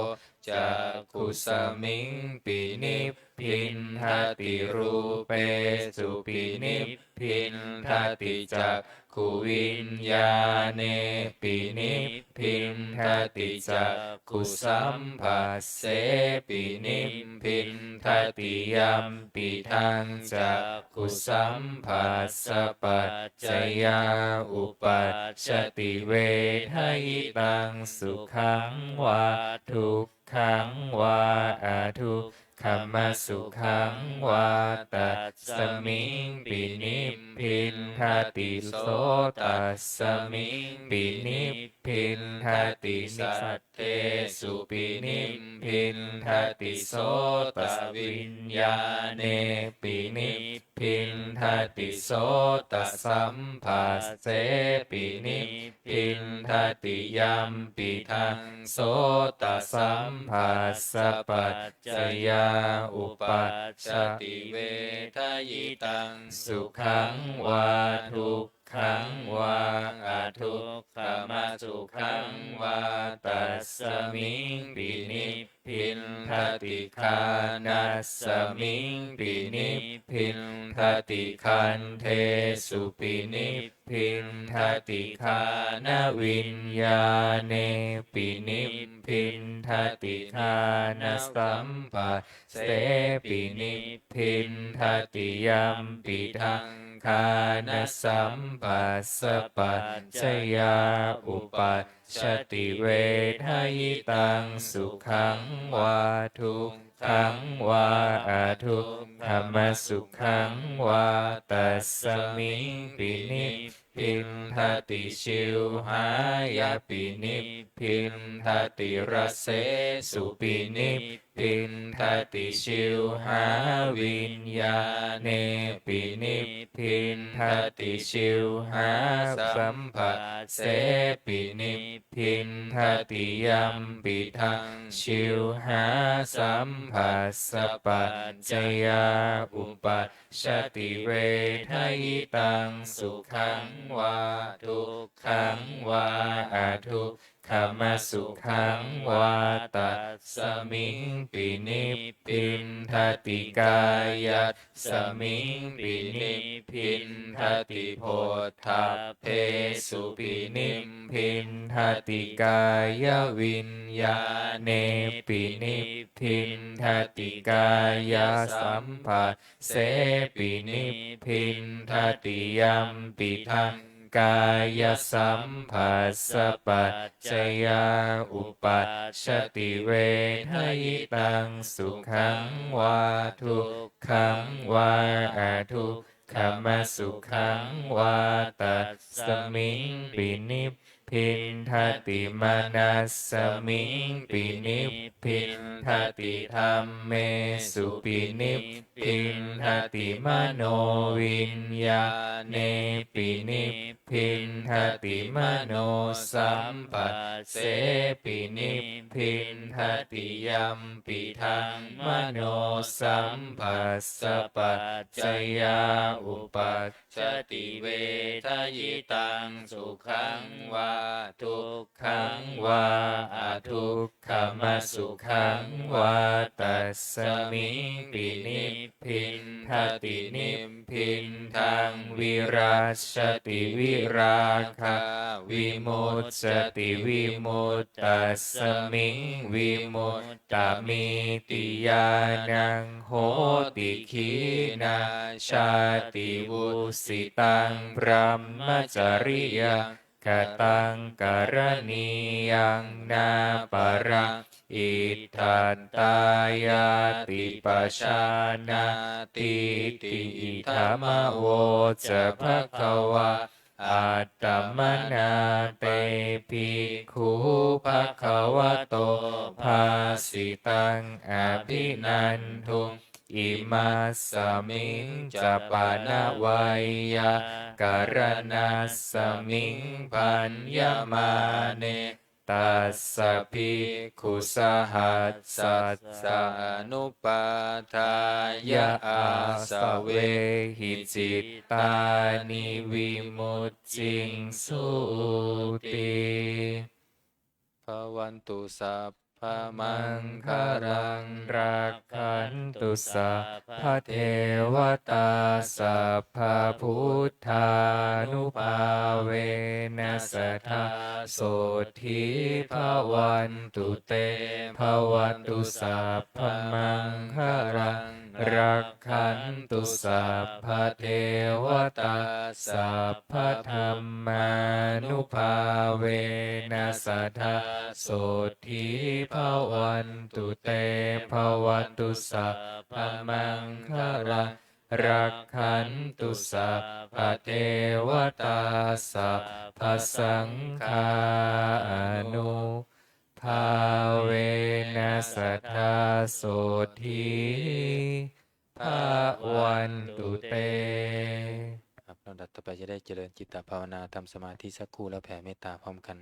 cakkhusmiṃpi nibbindati, rūpesupi nibbindati, cak khuviññāṇepi nibbindati, cakkhusamphassepi nibbindati. Yampidaṃ cakkhusamphassapaccayā uppajjati vedayitaṃ sukhaṃ vā dukkhaṃ vā aduk khamasukhaṃ vā, tasmiṃpi nibbindati. Sotasmiṃpi nibbindati, saddesupi nibbindati, sotaviññāṇepi nibbindati, sotasamphassepi nibbindati. Yampidaṃ sotasamphassapac cayā uppajjati vedayitaṃ sukhaṃ vā duk sukhaṃ vā adukkhamasukhaṃ vā, tassamimpi nibbindati. Ghānasmimpi nibbindati, gandhesupi nibbindati, ghānaviññāṇepi nibbindati, ghānasamphassepi nibbindati. Yampidaṃ ghānasamphassapaccayā uppajjati vedayitaṃ sukhaṃ vā dukkhaṃ vā adukkhamasukhaṃ vā, tassamimpi nibbindati. Jivhāyapi nibbindati, rasesupi nibbindati, jivhāviññāṇepi nibbindati, jivhāsamphassepi nibbindati. Yampidaṃ jivhāsamphassapaccayā uppajjati vedayitaṃ sukhaṃ vā dukkhaṃ vā adukkhamasukhaṃ vā, tassamimpi nibbindati. Kāyasmimpi nibbindati, phoṭṭhabbesupi nibbindati, kāyaviññāṇepi nibbindati, kāyasamphassepi nibbindati. Yampidaṃ kāyasamphassapaccayā uppajjati vedayitaṃ sukhaṃ vā dukkhaṃ vā adukkhamasukhaṃ vā, tassamimpi nibbindati. Manasmimpi nibbindati, dhammesupi nibbindati, manoviññāṇepi nibbindati, manosamphassepi nibbindati. Yampidaṃ manosamphassapaccayā uppajjati vedayitaṃ sukhaṃ vā dukkhaṃ vā adukkhamasukhaṃ vā, tassamimpi nibbindati. Nibbindaṃ virajjati, virāgā vimuccati, vimuttasmiṃ vimut tamīti ñāṇaṃ hoti. Khīṇā jāti, vusitaṃ brahmacariyaṃ, kataṃ karaṇīyaṃ nāparaṃ itthattāyāti pajānātīti. Idamavoca bhagavā. Attamanā te bhikkhū bhagavato bhāsitaṃ abhinanduṃ. Imasmiñca pana veyyākaraṇasmiṃ bhaññamāne tassa bhikkhusahassassa anupādāya āsavehi cittāni vimucciṃsūti. Bhavantu sabbamaṅgalaṃ, rakkhantu sabbadevatā, sabbabuddhānubhāvena sadā sotthī bhavantu te. Bhavatu sabbamaṅgalaṃ, rakkhantu sabbadevatā, sabbadhammānubhāvena sadā sotthī bhavantu te. Bhavatu sabbamaṅgalaṃ, rakkhantu sabbadevatā, sabbasaṅghānubhāvena sadā sotthī bhavantu te. ครับ ลำดับต่อไปจะได้เจริญจิตตภาวนา ทำสมาธิสักครู่ แล้วแผ่เมตตาพร้อมกัน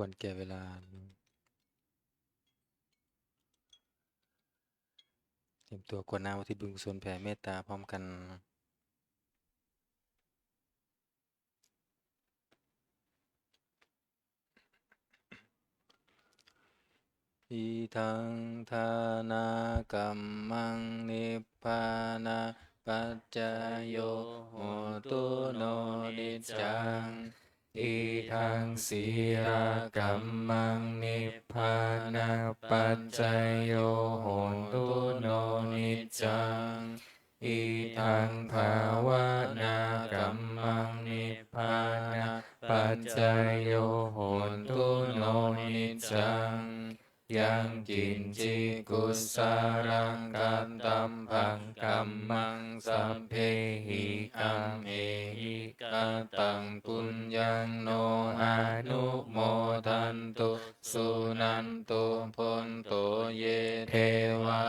ควรแก่เวลา เตรียมตัวกรวดน้ำอุทิศบุญกุศลแผ่เมตตาพร้อมกัน Idaṃ dānakammaṃ nibbānapaccayo hotu no niccaṃ. Idaṃ sīlakammaṃ nibbānapaccayo hotu no niccaṃ. Idaṃ bhāvanākammaṃ nibbānapaccayo hotu no niccaṃ. Yaṃ kiñci kusalaṃ kattabbaṃ kammaṃ sabbehi amhehi kataṃ puññaṃ no anumodantu suṇantu bhonto ye devā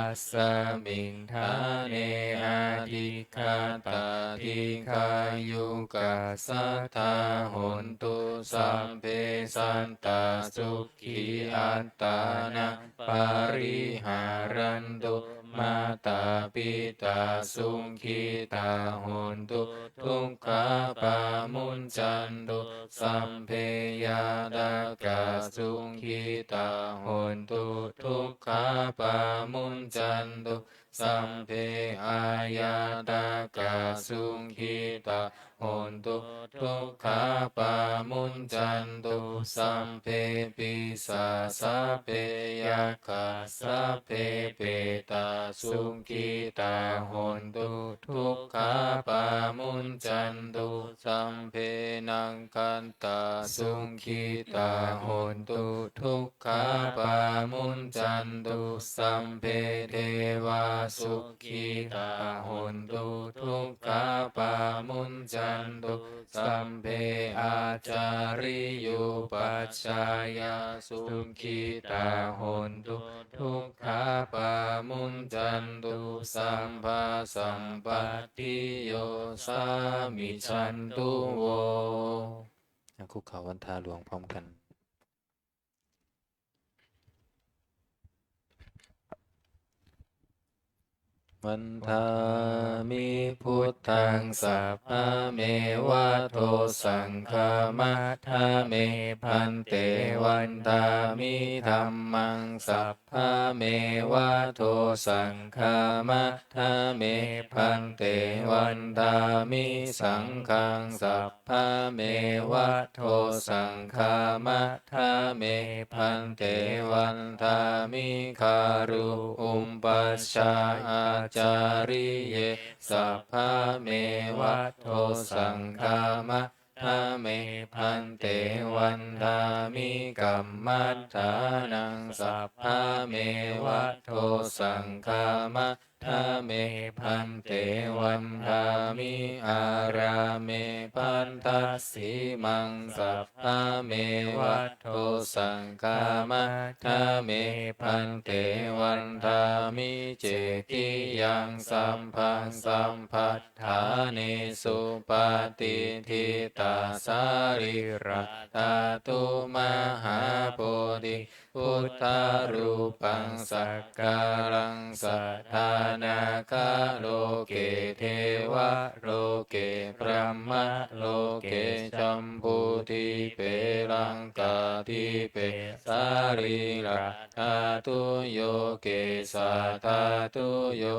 asmiṃ ṭhāne adhigatā dīghāyukā sadā hontu sabbe sattā sukhī attānaṃ pariharantu. Mātā pitā sukhitā hontu dukkhā pamuñcantu. Sabbe ñātakā sukhitā hontu dukkhā pamuñcantu. Sabbe aññātakā sukhitā hontu dukkhā pamuñcantu. Sabbe pisā sabbe yakkhā sabbe petā sukhitā hontu dukkhā pamuñcantu. Sabbe nakkhattā sukhitā hontu dukkhā pamuñcantu. Sabbe devā sukhitā hontu dukkhā pamuñcantu. Sabbe ācariyupajjhāyā sukhitā hontu dukkhā pamuñcantu. Sabbasampattiyo samijjhantu vo. อ่ะ คุกเข่าวันทาหลวงพร้อมกัน Vandāmi buddhaṃ sabbameva dosaṃ khamatha me bhante. Vandāmi dhammaṃ sabbameva dosaṃ khamatha me bhante. Vandāmi saṅghaṃ sabbameva dosaṃ khamatha me bhante. Vandāmi guru upajjhāyācariye sabbameva dosaṃ khamatha me bhante. Vandāmi kammaṭṭhānaṃ sabbameva dosaṃ khamatha me bhante. Vandāmi ārāme bhaddasīmaṃ sabbameva dosaṃ khamatha me bhante. Vandāmi cetiyaṃ sabbaṃ sabbaṭṭhānesu patiṭṭhitā sārīrā dhātu mahābodhi buddharūpaṃ sakalaṃ sadā nāgaloke devaloke brahmaloke jambudīpe laṅkādīpe sārīradhātuyo kesadhātuyo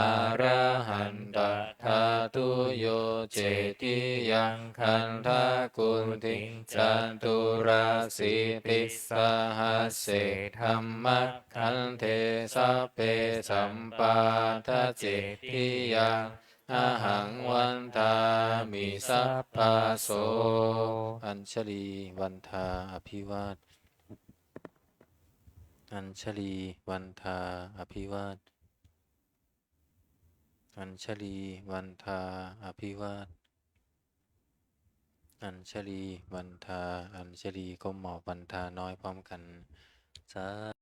arahandhadhātuyo cetiyaṃ gandhakuṭiṃ caturāsītisahasсе dhammakkhandhe sabbesaṃ pādace tiyaṃ ahaṃ vandāmi sabbaso. Añjalī vandā abhivād. Añjalī vandā abhivād. Añjalī vandā abhivād. Añjalī vandā, añjalī ก้มหมอบวันทาน้อยพร้อมกัน สา